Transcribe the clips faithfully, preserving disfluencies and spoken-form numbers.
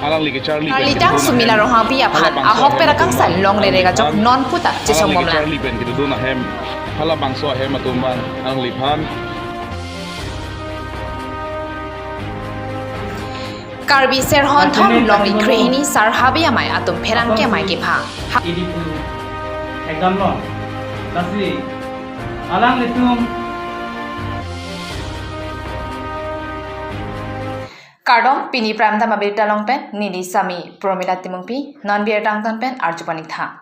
Alangli kecharli pen Karlitang kedodun Sumila ahem. Ronghangpi aphan Hala bangso ahokpet ahem akangsai atum. Longledek ajok Alangli non aphan. Puta chesong Alangli bomlang. Kecharli pen kedodun ahem. Hala bangso ahem atum abang alangliphan. Karbi Serhonthom Longri Krehini Sar Habe Amei atum pherangke amei kepha. Idi tu ekdom lo. Lasi alanglitum. Kardom, pini Prime Time abirta along pen neli Sami Promila Timungpi, non birta angtan pen arju pon-ik tha.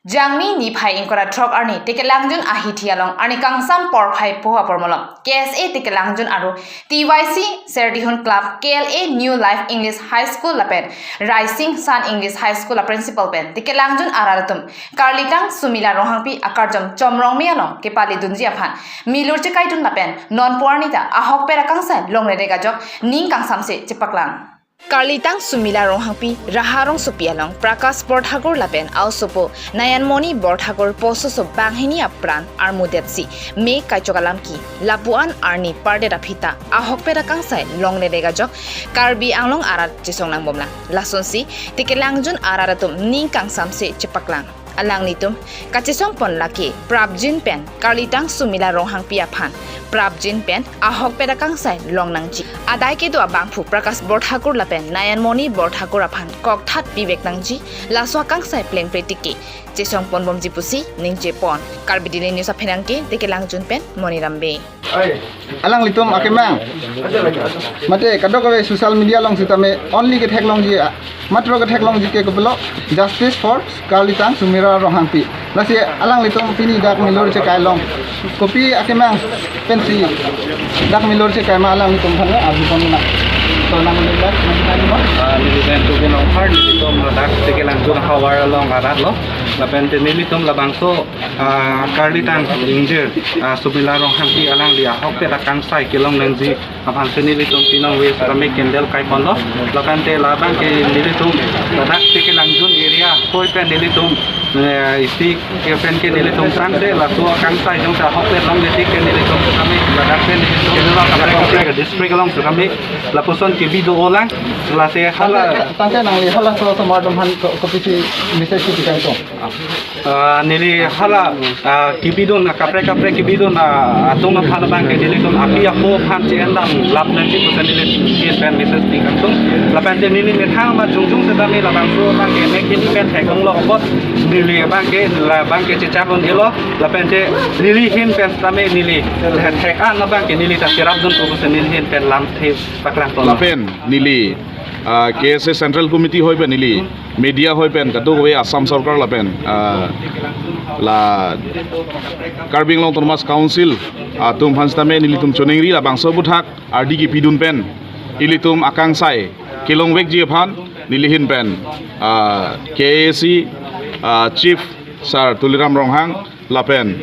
Jangmi niphai ingkoi ra throk arni Tekelangjun ahithi along arni kangsam porphai po apor malom K S A Tekelangjun aro T Y C Serdihun Club, K L A New Life English High School lapen Rising Sun English High School a principal pen Tekelangjun arat atum Karlitang Sumila Ronghangpi akarjom chomrong me along kepali dunji aphan milur chekaidun lapen non pu arni ta ahokpet akangsai longledek ajok ning kangsamse chepaklang. Karlitang Sumila Ronghangpi Raha Rongsopi along Prakash Borthakur lapen a-osopo Nayanmoni Borthakur pososo banghini apran armudetsi me kaichok alam ke lapu-an arni pardet aphi ta ahokpet akangsai longledek ajok Karbi Anglong arat chesong nang bomlang. Lasonsi Tekelangjun arat atum ning kangsamse chepaklang. Alanglitum kachesong pon lake prapjin pen Karlitang Sumila Ronghangpi aphan prapjin pen ahokpet akangsai long nangji. Adai kedo abangphu Prakash Borthakur lapen Nayanmoni Borthakur aphan kokthat pivek nangji. Laso akangsai plengple tik ke chesong pon bomji pusi ningje pon. Karbi Daily News apherangke Tekelangjun pen Moniram Bey. Alanglitum akemang. Mate kadokave social media along sitame only ketheklongji, matro ketheklongji ke kopilo, justice for Karlitang Sumila Ronghangpi. Lasi alanglitum pini dak milur chekai along kopi akemang pensi dak milur chekai ma alanglitum aphan arju pon nang. To nang milur dak, nang milur dak. Ah, neli pen tu binong har nelitum ladak Tekelangjun havar along arat lo. Lapen te nelitum labangso ah, Karlitang ingjir, ah, Sumila Ronghangpi alangli ahokpet akangsai kelong nangji aphan si nelitum pinong we sitame candle kai ponlo. Lapen te labang ke nelitum ladak Tekelangjun area koi pen nelitum, eh, isi ke pen ke nelitum sangse laso akangsai jongsi ahokpet longletik ke nelitum sitame ladak pen nelitum district along sitame lapuson kebi do-olang. Lasi hala tangke nangli hala so so mardom han ko kopisi message si dikang tong. Ah, neli hala, ah, kebidun, ah, kaprek kaprek kebidun, ah, atum aphan abang ke nelitum api apo aphan che-endam lap nangji pusi neli pen message pi kangtung. Lapen te neli methang ma jongjong sitame labangso abang ke mek kini pen thek-onglo apot neli abang ke labang ke chechak un-elo. Lapen te neli ahin pen sitame neli thek-an abang ke neli ta cherapdun pusi neli ahin pen lamthe paklang pon. Lapen neli, ah, K S A Central Committee hoi pen neli media hoi pen kadokave Assam Sorkar lapen, ah, la Karbi Anglong Autonomous Council atum aphan sitame nelitum choningri labangso aphuthak ardi kepidun pen ilitum akangsai kelongvekji aphan neli ahin pen, ah, K A A C, ah, Chief Sir Tuliram Ronghang lapen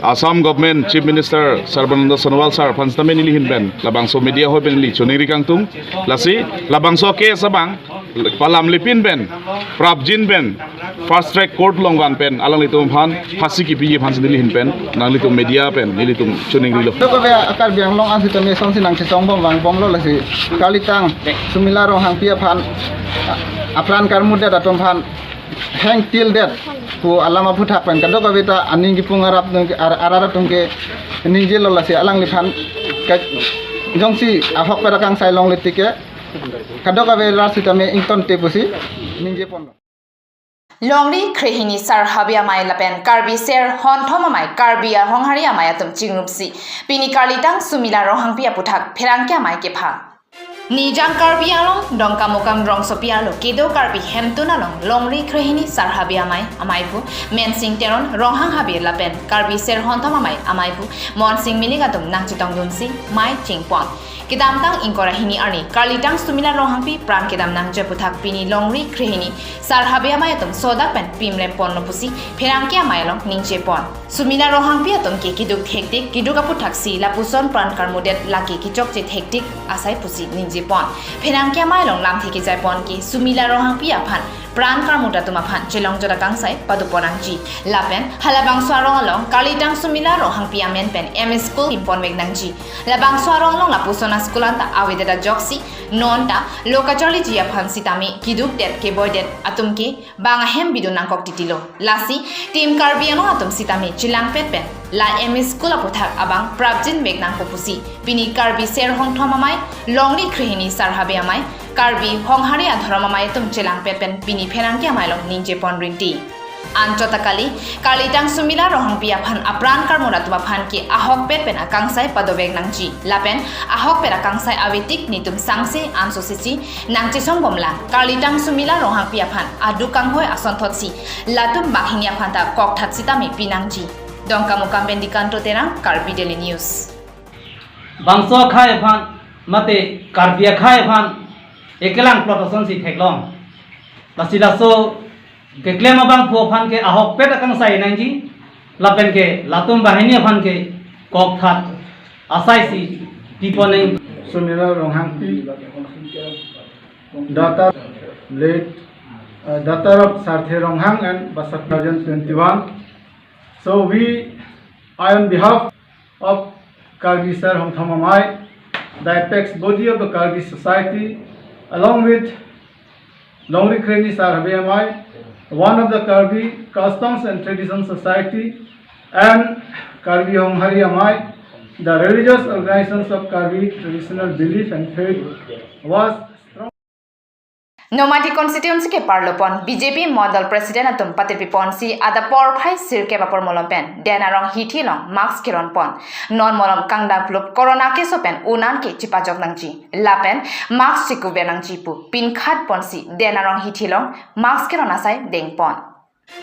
Assam Government Chief Minister Sarbananda Sonowal Sir aphan sitame neli ahin pen labangso media hoi pen neli choningri kangtung. Lasi labangso case abang palamlepin pen prapjin pen fast track court along van pen alanglitum aphan phasi kepiji aphan si neli ahin pen nanglitum media pen nelitum choningrilo. Kadokave Karbi Anglong an sitame sonsi nangchesong bom vangbomlo lasi Karlitang Sumila Ronghangpi aphan apran karmudet atum aphan hang till death pu alam aphuthak pen kadokave ta aning kipung arap atum ke, ar-, arat atum ke ningjelo lasi alangliphan ke jongsi ahokpet akangsai longletik ke kadokave rat sitame ingtonte pusi ningje ponlo. Longri Krehini Sar Habe Amei lapen Karbi Serhonthom Amei, Karbi Ahonghari Amei atum chingrumsi pini Karlitang Sumila Ronghangpi aphuthak pherangke amei kepha. Nijang Karbi Anglong Dongkamukam rongsopi arlo kedo Karbi Hemtun along Longri Krehini Sar Habe Amei, ameiphu Mensing Teron, Ronghang Habe lapen Karbi Serhonthom Amei, ameiphu Monsing Milik atum nangchetongdunsi mei chingpon. Kedamtang ingkoi ra hini arni Karlitang Sumila Ronghangpi pran kedam nangji aphuthak pini Longri Krehini Sar Habe Amei atum sodak pen pimrem ponlo pusi pherangke amei along ningje pon. Sumila Ronghangpi atum ke keduk thektik, keduk aphuthaksi lapuson pran karmudet lake kechokche thektik asai pusi ningje. pon. Pherangke amei along lamthe kejai pon ke Sumila Ronghangpi aphan pran karmut atum aphan chelongjot akangsai pado pon nangji. Lapen halabangso arong along karlitang Sumila Ronghangpi amen pen M E school pimpon vek nangji. Labangso arong along lapuson a-school anta avedet ajoksi non ta lo kacharliji aphan sitame keduk det keboi det atum ke bang ahem bidun nangkok titilo. Lasi Team Karbi Anglong atum sitame chelangpet pen la M E school aputhak abang prapjin vek nangpo pusi pini Karbi Ser Hongthom Amei, Longri Krehini Sar Habe Amei, Karbi Honghari Adhorom Amei atum chelangpet pen pini pherangke amei along ningje pon rinti. Anchot ta kali, karlitang Sumila Ronghangpi aphan apran karmut atum aphan ke ahokpet pen akangsai pado vek nangji. Lapen ahokpet akangsai avetik netum sangse anso sisi nangchesong bomlang. Karlitang Sumila Ronghangpi aphan aduk kanghoi asonthotsi latum banghini aphan ta kokthat sitame pi nangji. Dongkamukam pen Dikanto Terang, Karbi Daily News. Bangso akhai aphan mate Karbi akhai aphan ekelang plot asonsi theklong. Lasi laso keklem abangphu aphan ke ahokpet akangsai nangji, lapen ke latum banghini aphan ke kokthat asai si pi pon nang. Sumila Ronghangpi, daughter late, uh, daughter of Sarthe Ronghang and Basat two thousand twenty-one. So we, I on behalf of Karbi Ser Hongthom Amei, the apex body of the Karbi society, along with Longri Krehini Sar Habe Amei, one of the Karbi Customs and Tradition Society, and Karbi Honghari Amei, the religious organizations of Karbi traditional belief and faith was strong. Nomati constituency keparlo pon B J P Mondol President atum patirpi ponsi adap porphai sirkep apor malom pen Den Arong hithi along mask keron pon. Non malom kangdang plup corona keso pen un-an ke chepajok nangji. Lapen mask chekuver nangji pu pinkhat ponsi Den Arong hithi along mask keron asai deng pon.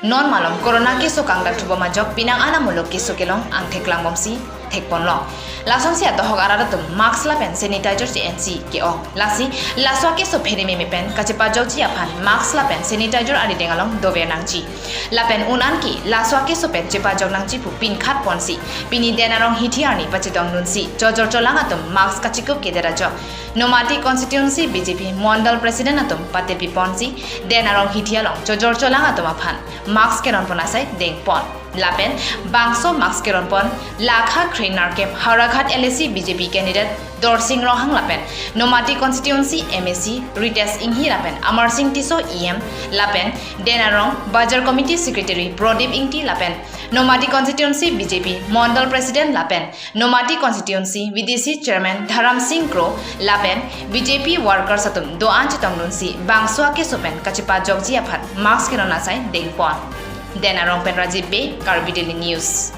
Non malom corona keso kangdang thubom ajok penang an amuluk keso kelong angthek langbomsi thek ponlo. Lasonsi atohok arat atum mask lapen sanitizer che-ensi ke-ong. Lasi laso akeso pherememe pen kachepajokji aphan mask lapen sanitizer arideng along dover nangji. Lapen un-an ke laso akeso pen chepajok nangji pu pinkhat ponsi pini Den Arong hithi arni pachetongdunsi chojor cholang atum mask kachekup kedet ajok Nomati constituency B J P Mondol President atum patirpi ponsi Den Arong hithi along chojor cholang atum aphan mask keron pon asai deng pon. Lapen bangso mask keron pon lakha kre-nerkep Howraghat L A C B J P candidate Dorsing Ronghang lapen Nomati constituency M A C Ritesh Enghi lapen Amarsing Tisso E M lapen Den Arong Bazar Committee Secretary Prodip Ingti lapen Nomati constituency B J P Mondol President lapen Nomati constituency V D C chairman Dharam Singh Kro lapen B J P workers atum do-an chetongdunsi bangso akeso pen kachepajokji aphan mask keron asai deng pon. Den Arong pen Rajiv Bey, Karbi Daily News.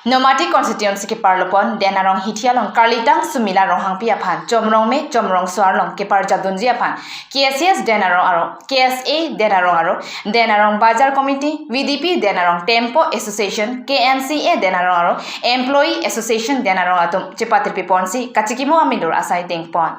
Nomati constituency keparlo pon Den Arong hithi along karlitang Sumila Ronghangpi aphan chomrong me chomrong so arlong keparjapdunji aphan K S A S Den Arong aro, K S A Den Arong aro, Den Arong Bazar Committee, V D P Den Arong Tempo Association, K N C A Den Arong aro, Employee Association Den Arong atum chepatirpi ponsi kachikimo amidor asai deng pon.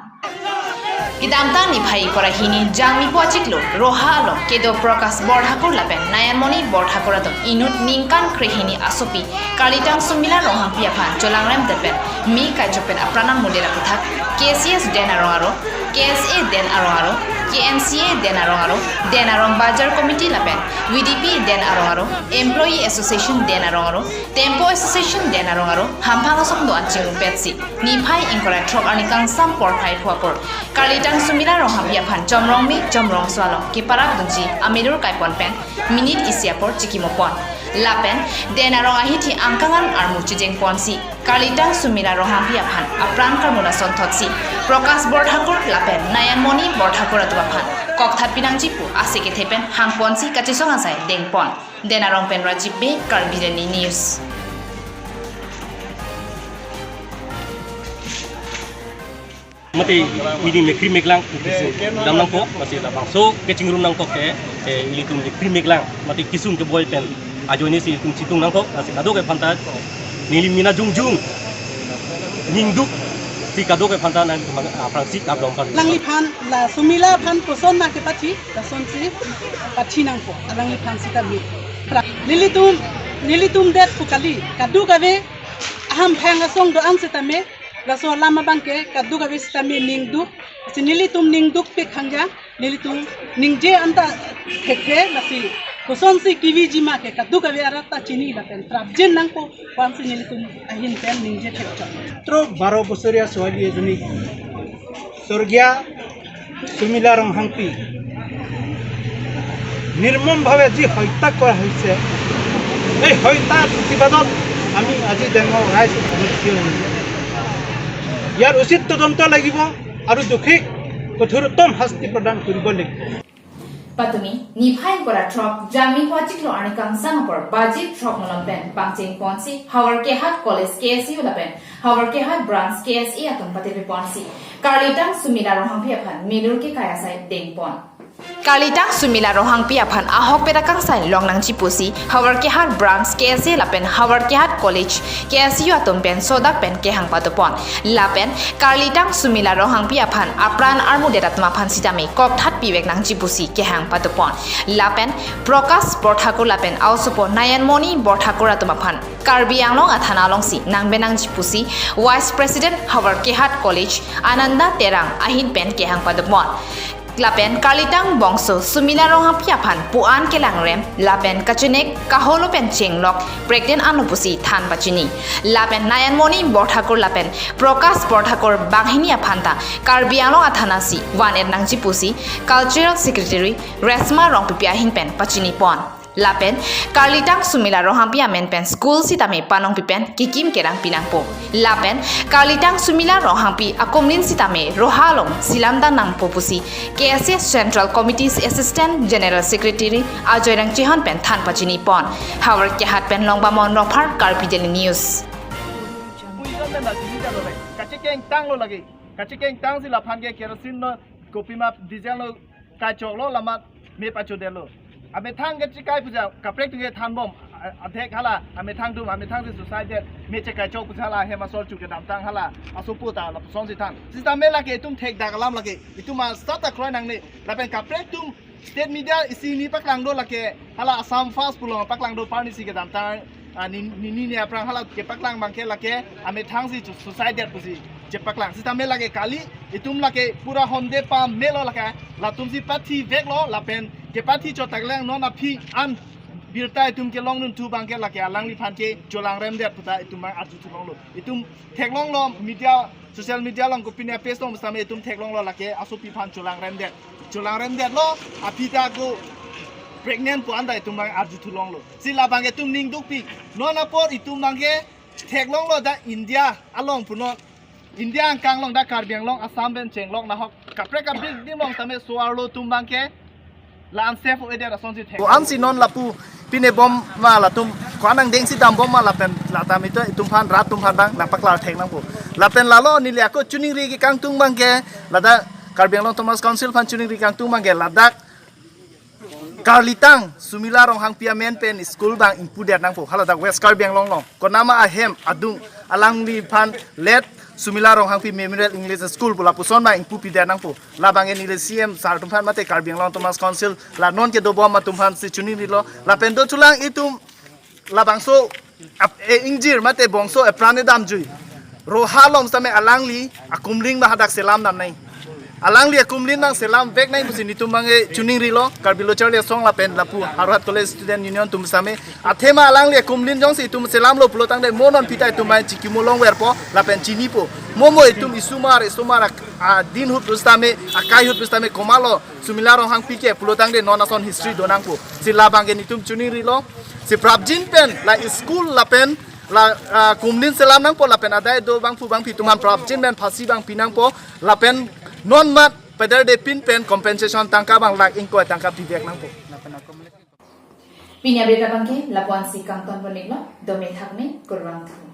Kedamtang niphai ingkoi ra hini Jangmipo achiklo Roha along kedo Prakash Borthakur lapen Nayanmoni Borthakur atum inut ningkan krehini asopi karlitang Sumila Ronghangpi aphan cholangrem det pen me kaichok pen apran amudet aputhak K S A S Den Arong aro, K S A Den Arong aro, K N C A Den Arong aro, Den Arong Bazar Committee lapen V D P Den Arong aro, Employee Association Den Arong aro, Tempo Association Den Arong aro hamphang asong do-an chingrumpetsi niphai ingkoi ra throk arni kangsam porphai phu apor karlitang Sumila Ronghangpi aphan chomrong me chomrong so along keparapdunji amidor kaipon pen minute isi apor chikimo pon. Lapen Den Arong ahithi angkang an armu chejeng ponsi karlitang Sumila Ronghangpi aphan apran karmut asonthotsi Prakash Borthakur lapen Nayanmoni Borthakur atum aphan kokthat pinangji pu ase kethe pen hang ponsi kachesong asai deng pon. Den Arong pen Rajiv Bey, Karbi Daily News. Mate, ili mekri meklang, dam nangpo, mate labangso kechingrum nangkok ke, eh, ilitum mekri meklang, mate kesung keboi pen ajoine si ilitum chitung nangkok, lasi kadokave aphanta neli mina jongjong, ningduk si kadokave aphanta nangtum aphrangsi kap dong kali. Alangliphan, la Sumila aphan koson ma kepathi, lasonsi pathi nangpo, alangliphan sitame. Pra-, nelitum, nelitum det pu kali, kadokave Hamphang asong do-an sitame, laso alam abang ke kadokave sitame ningduk, si nelitum ningdukpik hangja, nelitum ningje anta thekthe, lasi kosonsi keviji ma ke kadokave arat ta chini lapen prapjin nangpo, pu-ansi nelitum ahin pen ningje thekchot. মাত্ৰ বাৰ বছৰীয়া ছোৱালী এজনীক স্বৰ্গীয়া সুমিলা ৰংহাংপী নিৰ্মমভাৱে যি হত্যা কৰা হৈছে, এই হত্যাৰ প্ৰতিবাদত আমি আজি ডেংগৰ ৰাইজ থিয় হৈছে। ইয়াৰ উচিত তদন্ত লাগিব আৰু দোষীক কঠোৰতম শাস্তি প্ৰদান কৰিব লাগিব। Patumi, niphai ingkoi ra throk, Jangmi pho achiklo arni kangsam apor, baji throk malom pen, pangcheng ponsi, Howraghat College K S U lapen, Howraghat Branch K S A atum patirpi ponsi, Karlitang Sumila Ronghangpi aphan, milur kekai asai dengpon. Karlitang Sumila Ronghangpi aphan ahokpet akangsai longnangji pusi, Howraghat Branch K S A lapen Howraghat College K S U atum pen sodak pen kehang padopon. Lapen Karlitang Sumila Ronghangpi aphan apran armudet atum aphan sitame kokthat pivek nangji pusi kehang padopon. Lapen Prakash Borthakur lapen aosopo Nayanmoni Borthakur atum aphan Karbi Anglong athana alongsi nangbe nangji pusi Vice President Howraghat College Ananda Terang ahin pen kehang padopon. Lapen Karlitang bongso Sumila Ronghangpi aphan pu-an kelangrem, lapen kachenek kaholo pen chenglok pregnant anlo pusi than pachini. Lapen Nayanmoni Borthakur lapen Prakash Borthakur banghini aphan ta Karbi Anglong athana si van-et nangji pusi Cultural Secretary Resma Rongpipi ahin pen pachini pon. Lapen Karlitang Sumila Ronghangpi amen pen school sitame panongpi pen kekim kerang pinangpo. Lapen Karlitang Sumila Ronghangpi akumlin sitame roha along selam dam nangpo pusi K S A Central Committee's Assistant General Secretary Ajoy Rangchehon pen than pachini pon. Howraghat pen Longbamon Rongphar, Karbi Daily News. Puikan dan lagi ni jalo lagi. Kachekeng tanglo lagi. Kachekeng tangsi laphan ke kerosene lo, kopima diesel lo, kachoklo, lamat me pachodetlo. Amethang ke chekai puja, kaprek atum ke thanbom, a-, adhek hala, amethang atum, amethang si suicide det, me chekai chok puja hala, hem asor chu kedamtang hala, asopo ta lapusonsi than. Sitame lake itum thekdak alam lake, itum asat akroi nangne, lapen kaprek atum state media isi ni paklang do lake, hala Assam First pulo paklang do parni si kedamtang, ah, ni, ni, ni, ni aphrang hala kepaklang abang ke lake, amethang si chu suicide det pusi chepaklang. Sitame lake kali, itum lake pura honde pamelo lake, latum si pathi veklo, lapen kepathi chot tanglang non aphi an birta itum kelong nun thu abang ke lake alangliphan ke cholangrem det puta itum abang arju thulonglo. Itum theklonglo media, social media along kopine page along sitame itum theklonglo lake asopi aphan cholangrem det. Cholangrem detlo, aphi ta ko pregnant pu anta itum abang arju thulonglo. Si labang ke itum ningdukpik. Non apor itum abang ke theklonglo dak India along punon. India angkang along dak Karbi Anglong Assam pen chenglok nahok. Kaprek kabrik adim along sitame so-arlo atum abang ke la unsafe weather asonsi thek. Ko-ansi non lapu pine bom ma latum, ko-an angdengsi dambom ma lapen latum ito itum aphan rat atum aphan abang nangpaklar thek nangpo. Lapen lalo neli ako choningri kangtung abang ke ladak Karbi Anglong Autonomous Council aphan choningri kangtung abang ke ladak Karlitang Sumila Ronghangpi amen pen school abang ingpudet nangpo, haladak West Karbi Anglong along. Konama ahem adung alangliphan let Sumila Ronghangpi Memorial English School pu lapuson abang ingpupidet nangpo. Labang ke neli C M sir atum aphan mate Karbi Anglong Autonomous Council la non kedobom atum aphansi choningrilo. Lapen do chulang itum labangso ap-, e, ingjir mate bongso epran edamjui. Roha along sitame alangli akumlin abang hadak selam damnang. Alangli akumlin abang selam veknang pusi netum abang ke choningrilo, Karbi Lo Charli Asong lapen lapu Howraghat College Student Union atum sitame. Athema alangli akumlin jongsi itum selamlo pulotangte mo non aphi ta itum abang chikimo longverpo lapen chinipo. Mo mo itum isomar, isomar ak-, adin ahut pusitame, akai ahut pusitame komatlo Sumila Ronghangpi ke pulotangte non ason history donangpo. Si labang ke netum choningrilo. Si prapjin pen la school lapen la, ah, akumlin selam nangpo lapen adai do abangphu abangphi atum aphan prapjin pen phasi abang pinangpo lapen non mat peder de pin pen compensation tangka abang lakh ingkoi tangka pivek nangpo. Pini abirta abang ke lapu-ansi kangton pon-iklo, dome thakme, kurvangthu.